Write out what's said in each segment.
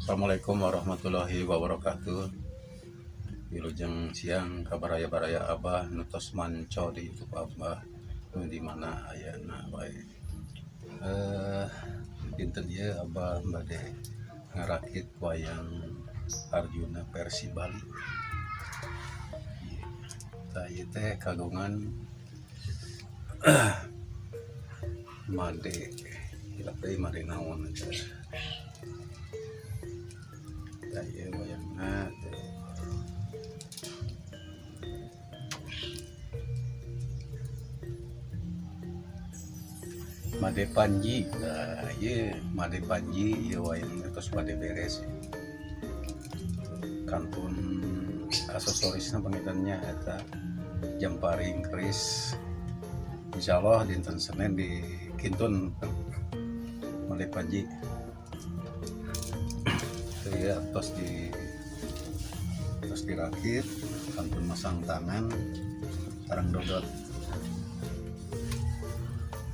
Assalamualaikum warahmatullahi wabarakatuh. Wilujeng siang ka baraya-baraya Abah nu tos manco di YouTube Abah nu di mana ayana wae. Dinten ieu Abah bade ngarakit wayang Arjuna versi Bali. Tah, ieu teh kagungan made, hilap deui made naon eta. Tah, ieu wayangna teh. Made Panji. Nah, ieu Made Panji, ieu wayangna tos bade beres. Kantun aksesorisna panginten nya eta jamparing, keris. Insyaallah dinten Senin di kintun Made Panji. Itu ya tos dirakit, kantun masang tangan sareng dodot.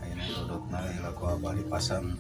Ayeuna dodotna heula ku Abah dipasang.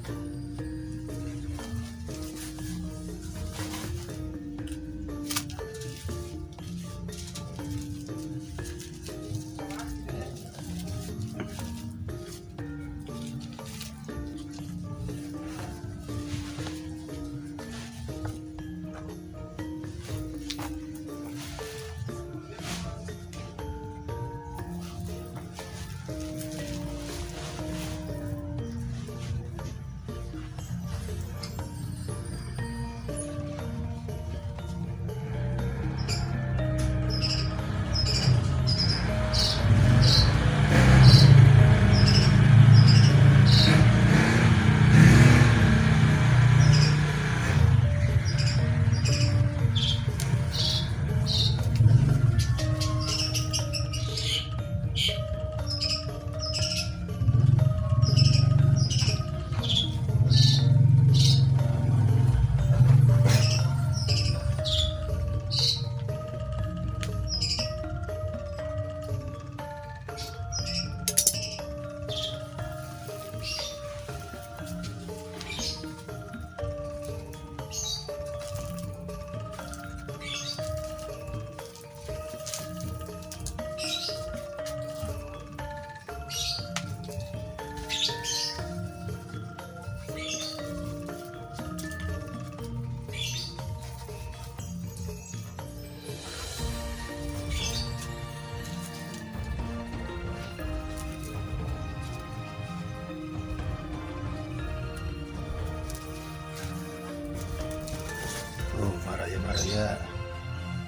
Tuh, baraya-baraya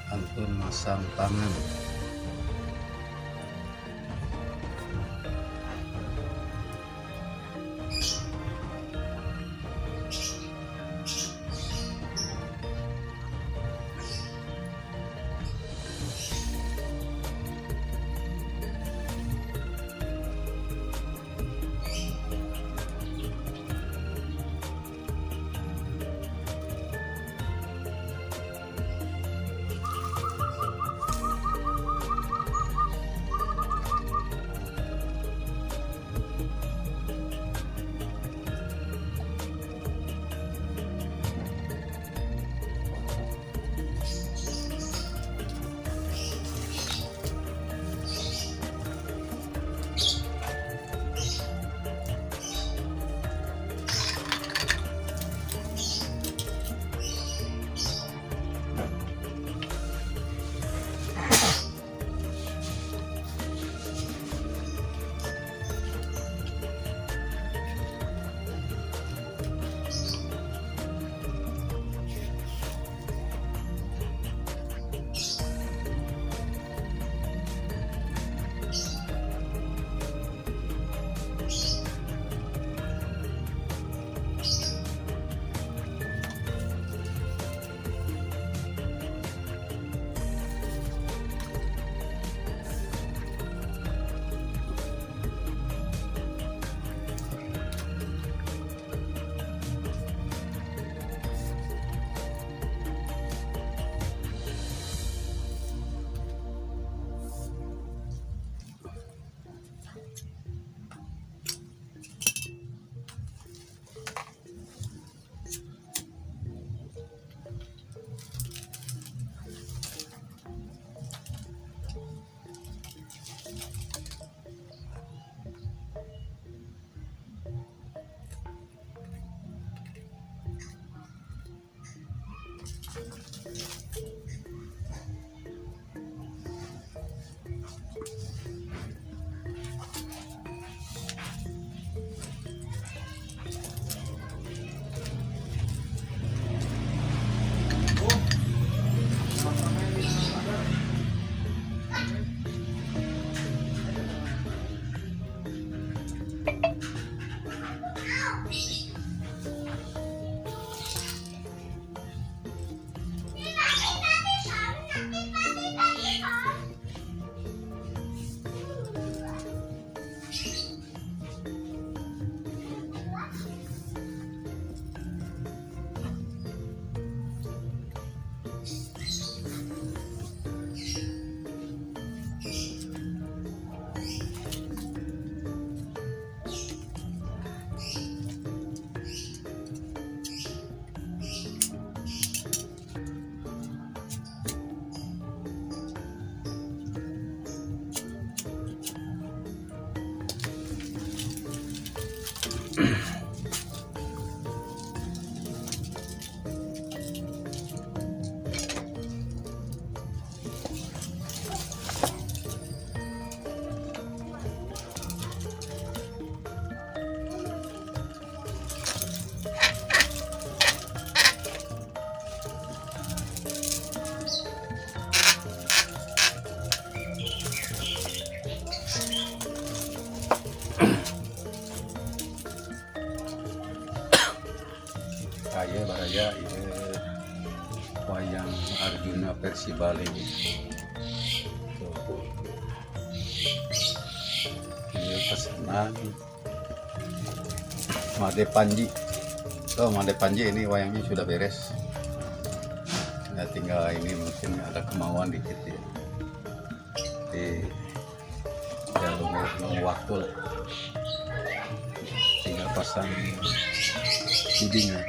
kantun masang tangan. Baraya, ieu wayang Arjuna versi Bali. Tuh. Ini pesanan Made Panji. Oh, Made Panji, ini wayangnya sudah beres. Ya, tinggal ini mungkin ada kemauan dikit ya. Jadi ya nunggu waktu lah. Tinggal pasang pudingnya.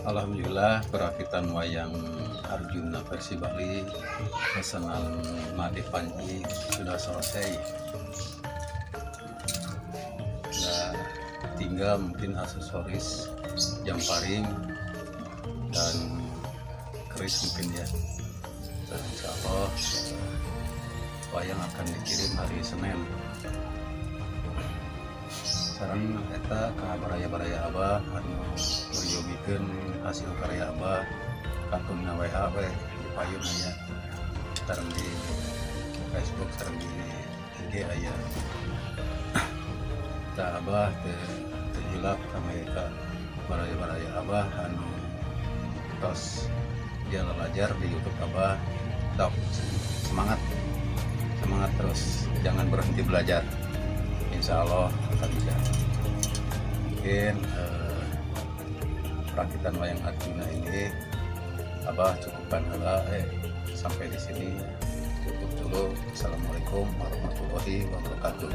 Alhamdulillah, perakitan wayang Arjuna versi Bali pesanan Made Panji sudah selesai. Nah, tinggal mungkin aksesoris jamparing dan keris mungkin ya. Dan insya Allah wayang akan dikirim hari Senin. Sareng eta ka baraya-baraya Abah anu meryogikeun hasil karya Abah, kantun WA we di payun aya, sareng di Facebook, sareng di IG aya. Tah, Abah teu teu hilap kami ka baraya-baraya Abah anu tos dia belajar di YouTube Abah. Top, semangat, semangat terus, jangan berhenti belajar, insya Allah akan bisa. Mungkin perakitan wayang Arjuna ini Abah cukupkan heula, sampai di sini, tutup dulu. Assalamualaikum warahmatullahi wabarakatuh.